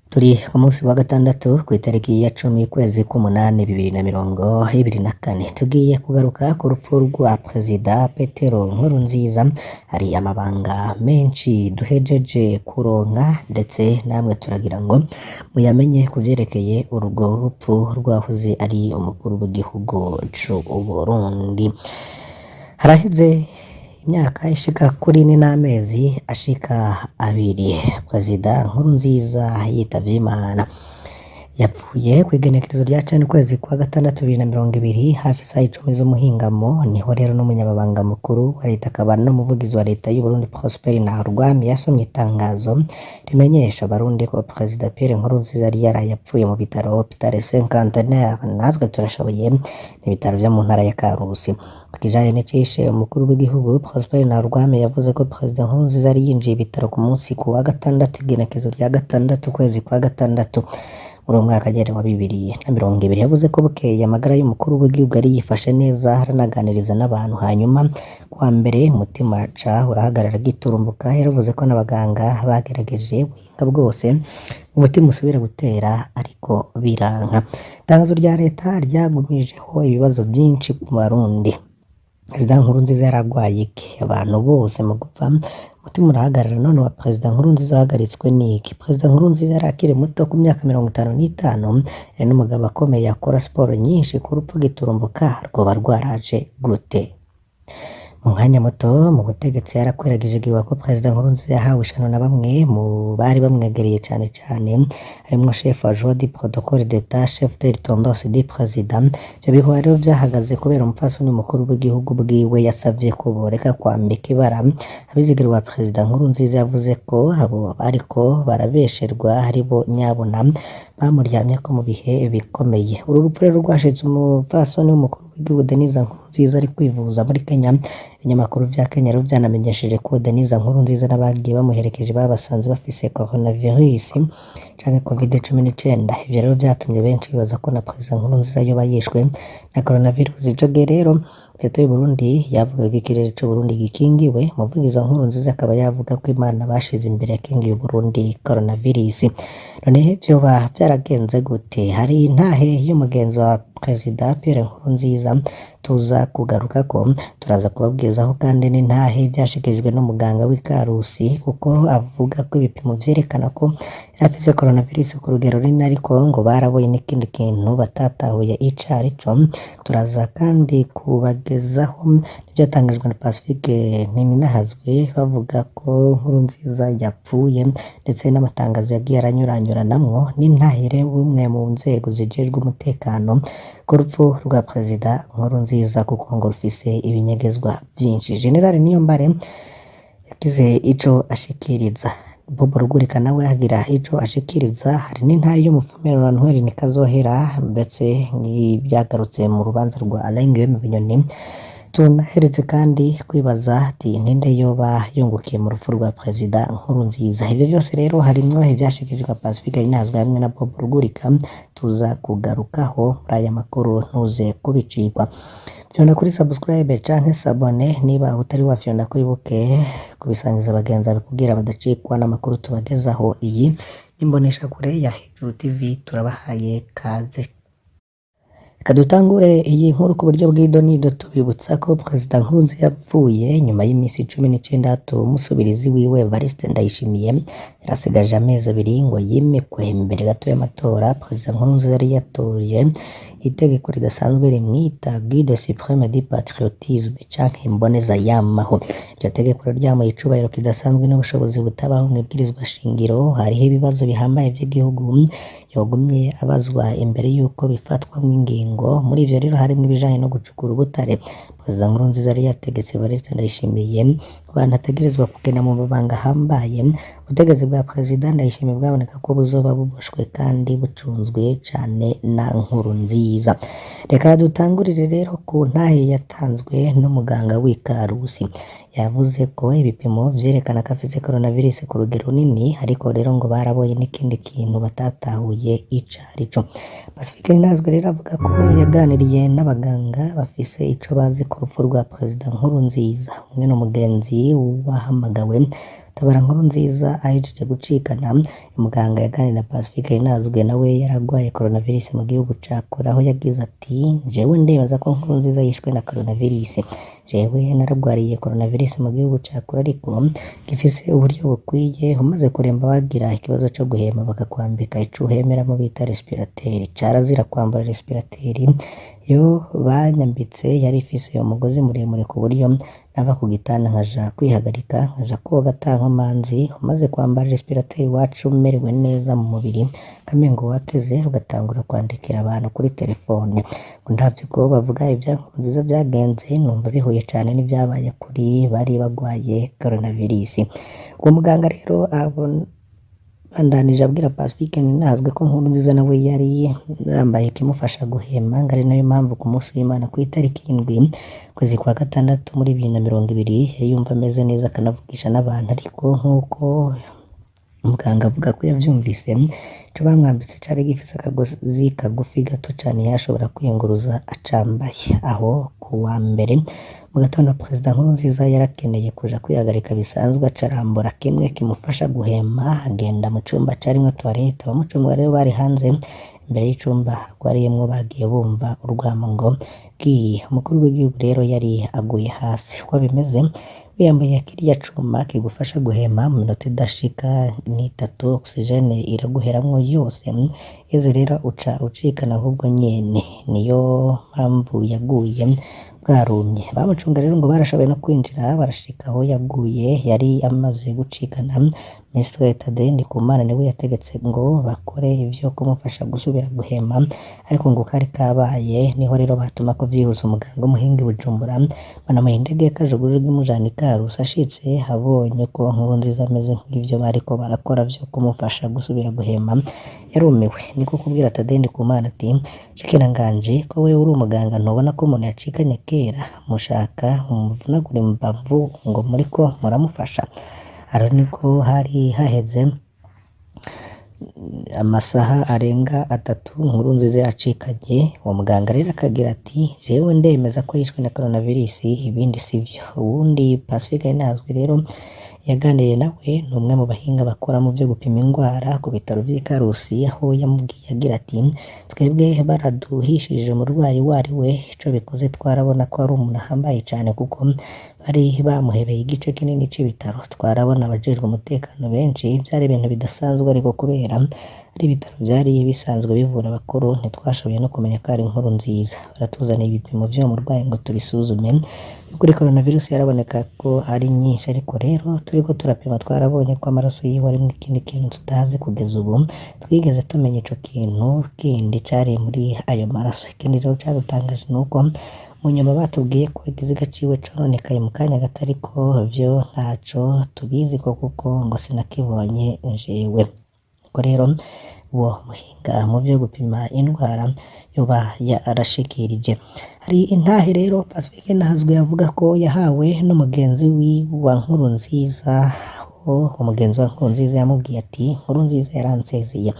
Turi ku munsi wa gatandatu kw'itariki ya 10 kwezi k'umunani 2024. Tugiye kugaruka ku rupfu rwa Perezida Petero Nkurunziza. Hari amabanga menshi duhejeje kuronka, ndetse namwe turagira ngo muyamenye ku vyerekeye urwo rupfu rwahoze ari umukuru w'igihugu c'Uburundi. Haraheze imyaka ishika kuri ine n'amezi ashika 2 Perezida Nkurunziza yitavye Imana. Yapfuye kw'igenekerezo rya cenda ukwezi kwa gatandatu 2020, hafi isaha 10 z'umuhingamo. Niho rero n'umunyamabanga mukuru wa leta akaba n'umuvugizi wa leta y'Uburundi, Prosper Ntahurwami, yasomye itangazo rimenyesha abarundi ko Perezida Pierre Nkurunziza yari yaraye apfuye mu bitaro Hôpital Cinquantenaire Natwe Turashoboye, n'ibitaro vyo mu ntara ya Karusi. Ku kijanye n'icishe umukuru w'igihugu, Prosper Ntahurwami yavuze ko Perezida Nkurunziza yari yinjiye ibitaro ku munsi ku wa gatandatu, igenekerezo rya 6 ukwezi kwa gatandatu muri uwo mwaka nyene wa 2020. Yavuze ko bukeye amagara y'umukuru w'igihugu yari yifashe neza, aranaganiriza n'abantu, hanyuma kuwa mbere umutima ca urahagarara giturumbuka. Yaravuze ko n'abaganga bagerageje ubuhinga bwose umutima usubira gutera, ariko biranka. Itangazo rya leta ryagumijeho ibibazo vyinshi ku Barundi. Perezida Nkurunziza yaragwaye iki? Abantu bose mu gupfa umutima urahagarara, none wa Perezida Nkurunziza wahagaritswe n'iki? Perezida Nkurunziza yari akiri muto ku myaka 55, yari n'umugabo akomeye, akora siporo nyinshi. Ku rupfu giturumbuka rwoba rwaraje gute? Mu mwanya muto mu butegetsi yarakwiragije igihuha ko Perezida Nkurunziza yahawe ishano na bamwe mu bari bamwegereye cane cane, harimwo chef adjoint du protocole d'État, chef de l'intendance du président. Ivyo bihuha rero vyahagaze kubera umupfasoni mukuru w'igihugu bwiwe yasavye ko boreka kwambika ibara abizigirwa. Perezida Nkurunziza yavuze ko abo bariko barabesherwa aribo nyabuna bamuryamyeko mu bihe bikomeye. Uru rupfu rero rwashitse umupfasoni w'umukuru w'igihugu Denise Nkurunziza ari kwivuza muri Kenya. Ibinyamakuru vya Kenya rero vyanamenyesheje ko Denise Nkurunziza n'abagiye bamuherekeje babasanze bafise coronavirus canke COVID-19. Ivyo rero vyatumye benshi bibaza ko na Perezida Nkurunziza yoba yishwe na coronavirus. Ico gihe rero leta y'Uburundi yavuga ko ikirere c'Uburundi gikingiwe. Umuvugizi wa Nkurunziza akaba yavuga ko Imana bashize imbere yakingiye Uburundi coronavirus. None vyoba vyaragenze gute? Hari intahe y'umugenzi wa Perezida Pierre Nkurunziza tuza kugarukako, turaza kubabwizaho kandi n'intahe vyashikirijwe n'umuganga w'i Karusi, kuko avuga ko ibipimo vyerekana ko yari afise coronavirus ku rugero runini, ariko ngo barabonye n'ikindi kintu batatahuye ico arico. Turaza kandi kubagezaho ivyatangajwe na Pacifique Ntininahazwe bavuga ko Nkurunziza yapfuye, ndetse n'amatangazo yagiye aranyuranyuranamwo, n'intahe rumwe mu nzego zijejwe umutekano ku rupfu rwa Perezida Nkurunziza, kuko ngo rufise ibinyegezwa vyinshi. General Niyombare yagize ico ashikiriza, Bob Rugurika nawe agira ico ashikiriza, hari n'intahe y'umupfumu Emmanuel Nikazohera, ndetse n'ivyagarutse mu rubanza rwa Alain Guillaume Bunyoni. Tunaheretse kandi kwibaza ati: ninde yoba yungukiye mu rupfu rwa Perezida Nkurunziza? Ivyo vyose rero harimwo ivyashikirijwe na Pacifique Nahazwe hamwe na Bob Rugurika tuza kugarukaho muri aya makuru. Ntuze kubicikwa. Fyonda kuri subscribe canke s'abonner niba utari wafyonda, kwibuke kubisangiza bagenzi bawe kugira badacikwa n'amakuru tubagezaho. Iyi n'imboneshakure ya Hejuru TV, turabahaye kaze. Reka dutangure iyi nkuru ku buryo bw'idonido tubibutsa ko Perezida Nkurunziza yapfuye nyuma y'imisi 19. Umusubirizi wiwe Evariste Ndayishimiye yarasigaje amezi 2 ngo yimikwe. Imbere gato y'amatora, Perezida Nkurunziza yari yatoye itegeko ridasanzwe rimwita Guide Supreme du Patriotisme canke Imboneza Yamaho. Iryo tegeko ryamuha icubahiro kidasanzwe n'ubushobozi butabaho mw'ibwirizwa shingiro. Hariho ibibazo bihambaye vy'igihugu yogumye abazwa imbere y'uko bifatwamwo ingingo. Muri ivyo rero harimwo ibijanye no gucukura ubutare. Perezida Nkurunziza yari yategetse Evariste Ndayishimiye abantu ategerezwa kugena mu mabanga ahambaye. Ubutegetsi bwa Perezida Ndayishimiye bwaboneka ko buzoba buboshwe kandi bucunzwe cane na Nkurunziza. Reka dutangurire rero ku ntahe yatanzwe n'umuganga w'i Karusi. Yavuze ko ibipimo vyerekana ko afise coronavirus ku rugero runini, ariko rero ngo barabonye n'ikindi kintu batatahuye ico arico. Pacifique Nahazwe rero avuga ko yaganiriye n'abaganga bafise ico bazi ku rupfu rwa Perezida Nkurunziza. Umwe n'umugenzi wahamagawe. Tabara Nkurunziza ahejeje gucikana. Muganga yaganiriye na Pacifique Ninazwe nawe yaragwaye coronavirus mu gihugu ca Kora, aho yagize ati: "Jewe ndemeza ko Nkurunziza yishwe na coronavirus. Jewe naragwariye coronavirus mu gihugu ca Kora, ariko gifise uburyo bukwiye. Umaze kuremba wagira ikibazo co guhema bakakwambika ico uhemeramo bita respirateur. Carazira kwambara respirateur. Iyo banyambitse yari ifise umugozi muremure ku buryo nava ku gitanda nkaja kwihagarika, nkaja koga ata nkomanzi. Umaze kwambara respirateur iwacu umerewe neza mu mubiri, kamengo wakize, ugatangura kwandikira abantu kuri telefone." Ndavye ko bavuga ivya Nkurunziza vyagenze, numva bihuye cane n'ivyabaye kuri bari bagwaye coronavirus. Uwo muganga rero abandanije abwira Pacifique Ninazwe ko Nkurunziza nawe yari yambaye ikimufasha guhema, ngo ari nayo mpamvu ku munsi w'Imana ku itariki 7 ukwezi kwa gatandatu muri 2020 yari yumva ameze neza akanavugisha n'abantu. Ariko nk'uko muganga avuga ko yavyumvise, ico bamwambitse cari gifise akagozi kagufi gato cane yashobora kwiyunguruza acambaye. Aho ku wa mbere mu gatondo Perezida Nkurunziza yarakeneye kuja kwihagarika bisanzwe, aca arambura kimwe kimufasha guhema, agenda mu cumba carimwo toilette. Abamucunga rero bari hanze imbere y'icumba agwariyemwo, bagiye bumva urwamo ngo bwiye. Umukuru w'igihugu rero yari aguye hasi. Uko bimeze, wiyambaye kiriya cuma kigufasha guhema, mu minota idashika n'itatu oxygene iraguheramwo yose, iheze rero uca ucikana ahubwo nyene. Niyo mpamvu yaguye bwarumye. Abamucunga rero ngo barashoboye no kwinjira barashika aho yaguye, yari amaze gucikana. Minisitiri Thaddée Ndikumana niwe yategetse ngo bakore ivyo kumufasha gusubira guhema, ariko ngo kari kabaye. Niho rero batumako vyihuse umuganga w'umuhinga i Bujumbura, banamuha indege kajugujugu imujana i Karusi. Ashitse abonye ko Nkurunziza ameze nk'ivyo bariko barakora vyo kumufasha gusubira guhema, yarumiwe. Niko kubwira Thaddée Ndikumana ati: "Mushikiranganji, ko wewe uri umuganga, ntubona ko umuntu yacikanye kera? Mushaka mumuvunagure imbavu ngo muriko muramufasha?" Aho niko hari haheze amasaha arenga 3 Nkurunziza yacikanye. Uwo muganga rero akagira ati: "Jewe ndemeza ko yishwe na coronavirus, ibindi sivyo." Uwundi Pacifique Ninazwe rero yaganiriye nawe ni umwe mu bahinga bakora mu vyo gupima ingwara ku bitaro vy'i Karusi, aho yamubwiye agira ati: "Twebwe baraduhishije umurwayi uwo ari we, ico bikoze twarabona ko ari umuntu ahambaye cane, kuko bari bamuhebeye igice kinini c'ibitaro. Twarabona abajejwe umutekano benshi, vyari ibintu bidasanzwe, ariko kubera ari ibitaro vyari bisanzwe bivura abakuru ntitwashoboye no kumenya ko ari Nkurunziza. Baratuzaniye ibipimo vy'uwo murwayi ngo tubisuzume, kuri coronavirus yaraboneka ko ari nyinshi, ariko rero turiko turapima twarabonye ko amaraso yiwe arimwo ikindi kintu tutazi kugeza ubu. Twigeze tumenya ico kintu kindi cari muri ayo maraso. Ikindi rero cadutangaje nuko mu nyuma batubwiye ko ikiziga ciwe cononekaye mu kanya gato, ariko vyo ntaco tubiziko kuko ngo sinakibonye jewe." Ubwo rero uwo muhinga mu vyo gupima indwara yoba yarashikirije. Hari intahe rero Pacifique Ninazwe avuga ko yahawe n'umugenzi wa Nkurunziza, aho umugenzi wa Nkurunziza yamubwiye ati: "Nkurunziza yaransezeye."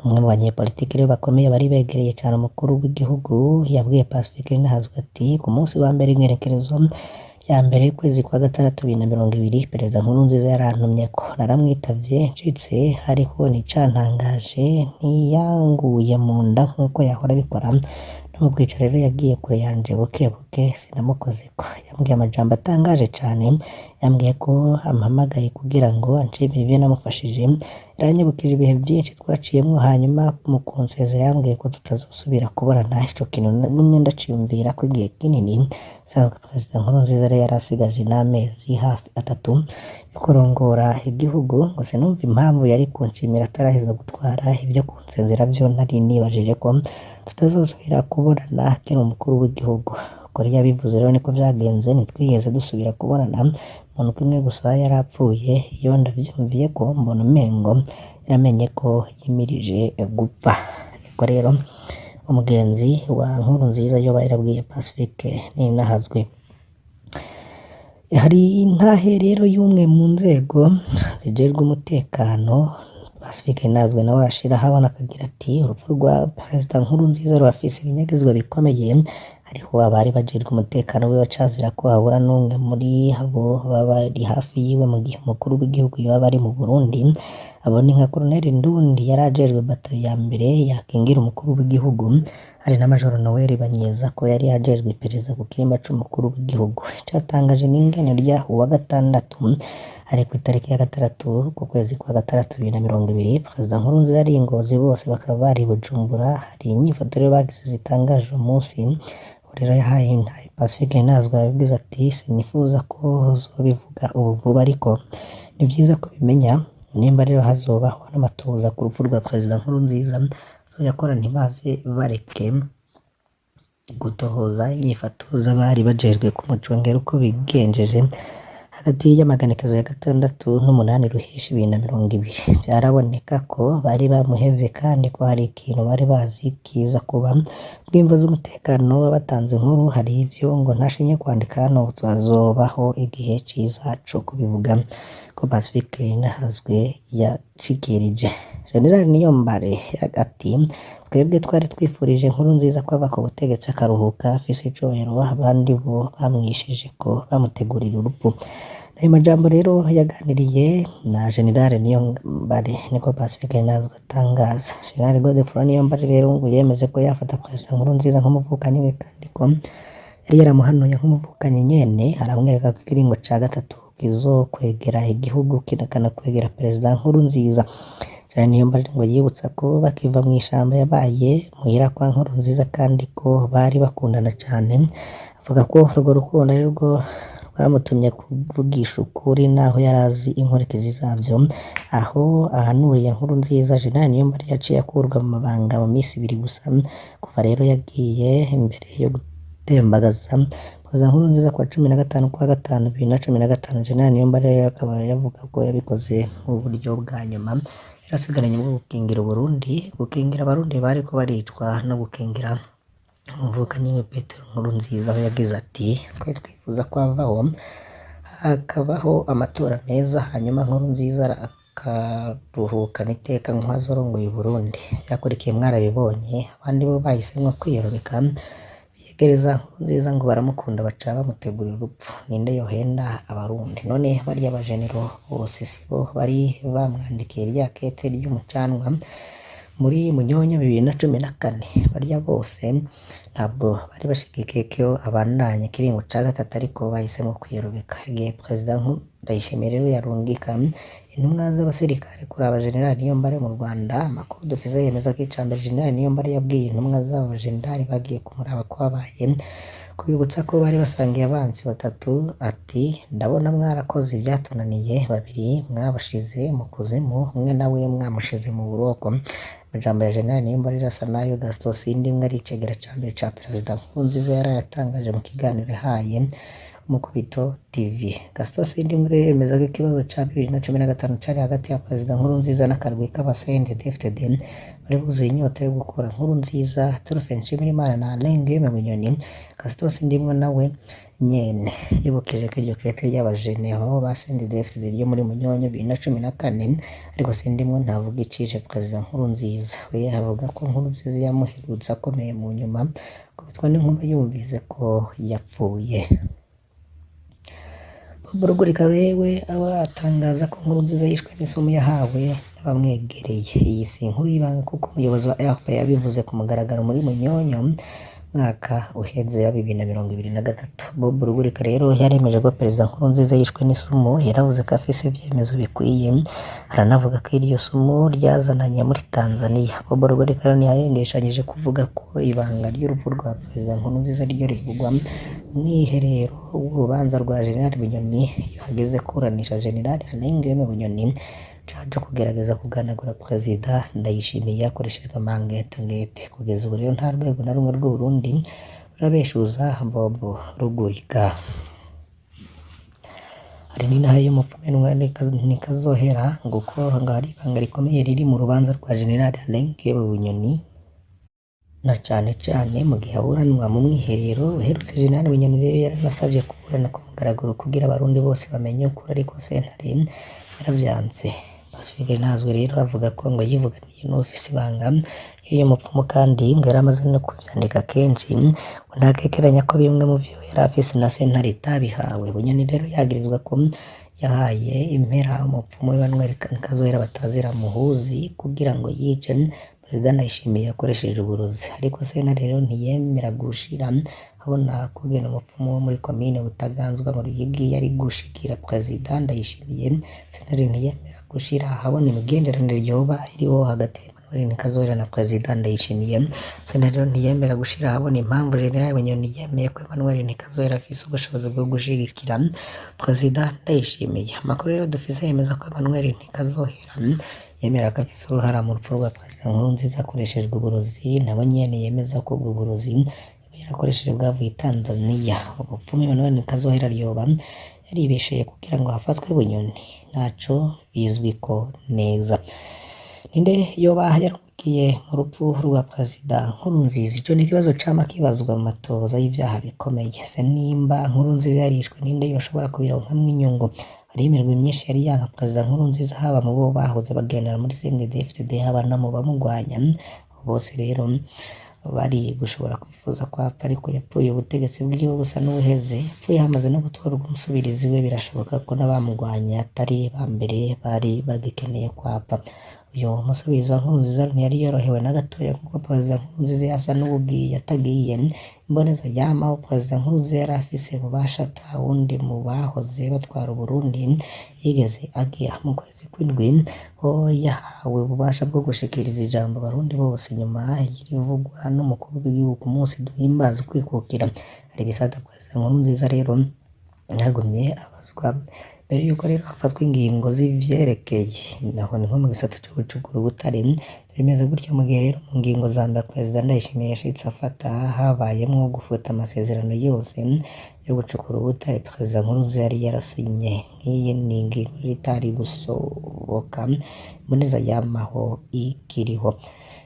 Umwe mu banyepolitiki rero bakomeye bari begereye cane umukuru w'igihugu yabwiye Pacifique Ninazwe ati: "Ku munsi wa mbere ingerekerezo ya mbere y'ukwezi kwa gatandatu 2020, Perezida Nkurunziza yarantumyeko. Naramwitavye, nshitse hariho n'icantangaje, ntiyanguye mu nda nkuko yahora abikora. No mu kwicara rero yagiye kure yanje buke buke, sinamukozeko. Yambwiye amajambo atangaje cane. Yambwiye ko ampamagaye kugira ngo anshimire ivyo namufashije. Yaranyibukije ibihe vyinshi twaciyemwo, hanyuma mu kunsezera yambwiye ko tutazosubira kubonana. Ico kintu nagumye ndaciyumvirako igihe kinini." Ubusanzwe Perezida Nkurunziza rero yari asigaje n'amezi hafi 3 yo kurongora igihugu, ngo sinumva impamvu yari kunshimira ataraheza gutwara. Ivyo kunsezera vyo nari nibajije ko tutazosubira kubonana akiri umukuru w'igihugu. Uko yabivuze rero niko vyagenze, ntitwigeze dusubira kubonana. Umuntu umwe gusa yarapfuye. Iyo ndavyumviyeko mbona umengo yaramenye ko yimirije gupfa." Niko rero umugenzi wa Nkurunziza yoba yarabwiye Pacifique Ninahazwe. Hari intahe rero y'umwe mu nzego zijejwe umutekano Pacifique Ninahazwe nawe ashira ahabona, akagira ati: "Urupfu rwa Perezida Nkurunziza rurafise ibinyegezwa bikomeye. Hariho abari bajejwe umutekano wiwe cazira ko habura n'umwe muri abo baba bari hafi yiwe mu gihe umukuru w'igihugu yoba ari mu Burundi. Abo ni nka Colonel Ndundi yari ajejwe batayo ya mbere yakingira umukuru w'igihugu, hari na Major Noel Banyeza ko yari ajejwe iperereza ku kirimba c'umukuru w'igihugu. Icatangaje n'ingene rya uwa gatandatu ari kw'itariki ya 6 ku kwezi kwa 6 2020, Perezida Nkurunziza yari i Ngozi, bose bakaba bari i Bujumbura. Hari inyifato rero bagize zitangaje uwo munsi. Rero yahaye intahe Pacifique Ntazwa yagize ati: "Sinifuza ko uzobivuga ubu vuba, ariko ni vyiza kubimenya. Nimba rero hazobaho n'amatohoza ku rupfu rwa Perezida Nkurunziza, bazoyakora ntibaze bareke gutohoza inyifato z'abari bajejwe kumucungera uko bigenjeje hagati y'amagenekerezo ya 6 n'8 Ruheshi 2020. Vyaraboneka ko bari bamuhevye kandi ko hari ikintu bari bazi kiza kuba bw'imvo z'umutekano w'abatanze inkuru. Hari ivyo ngo ntashimye kwandika hano, hazobaho igihe ciza co kubivuga," ko Pacifique Nahazwe yashikirije. General Niyombare ati: "Twebwe twari twifurije Nkurunziza ko ava ku butegetsi akaruhuka afise icubahiro, abandi bo bamwishije ko bamutegurira urupfu." Ayo majambo rero yaganiriye na General Niyombare, niko Pacifique Nahazwe atangaza. General Godefroid Niyombare rero ngo yemeze ko yafata Perezida Nkurunziza nk'umuvukanyi we, kandi ko yari yaramuhanuye nk'umuvukanyi nyene, aramwereka ko ikiringo ca gatatu kizokwegera igihugu kikanakwegera Perezida Nkurunziza. General Niyombare ngo yibutsa ko bakiva mw'ishamba yabaye muhira kwa Nkurunziza kandi ko bari bakundana cane, avuga ko urwo rukundo arirwo rwamutumye kuvugisha ukuri naho yarazi inkurikizi zavyo. Aho ahanuriye Nkurunziza, General Niyombare yaciye akurwa mu mabanga mu misi ibiri gusa. Kuva rero yagiye imbere yo gutembagaza Perezida Nkurunziza kuwa 15 kwa 5 2015, General Niyombare akaba yavuga ko yabikoze mu buryo bwa nyuma yarasigaranye bwo gukingira Uburundi, gukingira abarundi bariko baricwa no gukingira umuvukanyi we Petero Nkurunziza, aho yagize ati: "Twari twifuza ko avaho hakabaho amatora meza, hanyuma Nkurunziza akaruhukana iteka nk'uwazorongoye Uburundi. Ivyakurikiye mwarabibonye, abandi bo bahisemwo kwiyorobeka biyegereza Nkurunziza ngo baramukunda, baca bamutegurira urupfu. Ninde yohenda abarundi? None barya bajenero bose sibo bari bamwandikiye rya kete ry'umucanwa muri Munyonyo 2014? Barya bose ntabwo bari bashigikiye ko abandanya ikiringo ca gatatu, ariko bahisemwo kwiyorobeka." Igihe Perezida Ndayishimiye rero yarungika intumwa z'abasirikare kuraba General Niyombare mu Rwanda, amakuru dufise yemeza ko icambere General Niyombare yabwiye intumwa z'abo bajenerali bagiye kumuraba kwabaye kubibutsa ko bari basangiye abansi batatu, ati: "Ndabona mwarakoze ivyatunaniye, babiri mwabashize mu kuzimu, umwe nawe mwamushize mu buroko." Amajambo ya General Niyombare asa n'ayo Gaston Sindimwo ari icegera ca mbere ca Perezida Nkurunziza yarayatangaje mu kiganiro yahaye Mukubito TV. Gaston Sindimwo rero yemeza ko ikibazo ca 2015 cari hagati ya Perezida Nkurunziza n'akarwi k'aba CNDD-FDD bari buzuye inyota yo gukura Nkurunziza, Adolphe Nshimirimana na Alain Guillaume Bunyoni. Gaston Sindimwo nawe nyene yibukije ko iryo kete ry'abajenero ba CNDD-FDD ryo muri Munyonyo 2014, ariko Sindimwo ntavuga icishe Perezida Nkurunziza. We avuga ko Nkurunziza yamuherutse akomeye, mu nyuma akubitwa n'inkuba yumvise ko yapfuye. Bob Rugurika wewe aba atangaza ko Nkurunziza yishwe n'isumu yahawe n'abamwegereye. Iyi si inkuru y'ibanga kuko umuyobozi wa RPA yabivuze ku mugaragaro muri Munyonyo mwaka uheze wa 2023. Bob Rugurika rero yaremeje ko Perezida Nkurunziza yishwe n'isumu, yaravuze ko afise ivyemezo bikwiye, aranavuga ko iryo sumu ryazananye muri Tanzania. Bob Rugurika rero ntiyahengeshanyije kuvuga ko ibanga ry'urupfu rwa Perezida Nkurunziza ryo rivugwa mu mwiherero w'urubanza rwa General Bunyoni. Iyo hageze kuburanisha General Alain Guillaume Bunyoni caja kugerageza kuganagura Perezida Ndayishimiye hakoreshejwe amangetengete. Kugeza ubu rero nta rwego na rumwe rw'Uburundi rurabeshuza Bob Rugurika. Hari n'intahe y'umupfumu ntikazohera ngo kuko ngo hari ibanga rikomeye riri mu rubanza rwa General Alain Guillaume Bunyoni, na cane cane mu gihe aburanwa mu mwiherero uherutse. General Bunyoni rero yaranasavye kuburana ku mugaragaro kugira abarundi bose bamenye ukuri, ariko sentare yaravyanse. Pacifique Ntazwe rero avuga ko ngo yivuganiye n'uwufise ibanga Y'uyu mupfumu kandi ngo yari amaze no kuvyandika kenshi, ngo ntakekeranya ko bimwe mu vyo yari afise na sentare itabihawe. Bunyoni rero yagirizwa ko yahaye impera umupfumu Emmanuel Kazohera batazira Muhuzi kugira ngo yice Perezida Ndayishimiye akoresheje uburozi, ariko sentare rero ntiyemera gushira abona kugena umupfumu wo muri komine Butaganzwa mu Ruyigi yari gushikira Perezida Ndayishimiye. Sentare ntiyemera gushira ahabona imigenderanire yoba iriho hagati ya Emmanuel Kazohera na Perezida Ndayishimiye. Sentare rero ntiyemera gushira ahabona impamvu General Bunyoni yemeye ko Emmanuel Kazohera afise ubushobozi bwo gushigikira Perezida Ndayishimiye. Amakuru rero dufise yemeza ko Emmanuel Kazohera yemera ko afise uruhara mu rupfu rwa Perezida Nkurunziza hakoreshejwe uburozi, nawe nyene yemeza ko ubwo burozi yarakoresheje bwavuye i Tanzania. Ubupfumu Emmanuel Kazohera ryoba yaribesheye kugira ngo hafatwe Bunyoni, ntaco bizwiko neza. Ninde yoba yaramukiye mu rupfu rwa Perezida Nkurunziza? Ico ni ikibazo cama kibazwa mu matohoza y'ivyaha bikomeye. Se nimba Nkurunziza yarishwe, ninde yoshobora kubironkamwo inyungu? Hariho imirwi myinshi yari yanka Perezida Nkurunziza, haba mu bo bahoze bagendana muri CNDD-FDD, haba no mu bamugwanya. Bose rero bari gushobora kwifuza ko apfa, ariko yapfuye ubutegetsi bwiwe busa n'ubuheze. Yapfuye hamaze no gutorwa umusubirizi we, birashoboka ko n'abamugwanya atari ba mbere bari bagikeneye ko apfa. Uyu musubirizi wa Nkurunziza ntiyari yorohewe na gatoya, kuko Perezida Nkurunziza yasa n'uwugiye atagiye. Imboneza yamaho Perezida Nkurunziza yari afise ububasha ata wundi mu bahoze batwara Uburundi yigeze agira. Mu kwezi kw'indwi ho yahawe ububasha bwo gushikiriza ijambo abarundi bose nyuma y'irivugwa n'umukuru w'igihugu ku munsi duhimbaza ukwikukira. Hari ibisata Perezida Nkurunziza rero yagumye abazwa mbere yuko rero hafatwa ingingo z'ivyerekeye, naho ni nko mu gisata co gucukura ubutare bimeze gutyo. Mu gihe rero mu ngingo za mbere Perezida Ndayishimiye yashitse afata habayemwo gufuta amasezerano yose yo gucukura ubutare Perezida Nkurunziza yari yarasinye. Nk'iyi ni ingingo itari gusohoka imboneza yamaho ikiriho.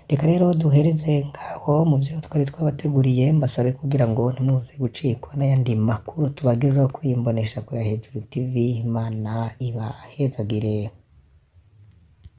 Reka rero duhereze ngaho mu vyo twari twabateguriye, mbasabe kugira ngo ntimuze gucikwa n'ayandi makuru tubagezaho kuri iyi mboneshakure ya Hejuru TV. Imana ibahezagire.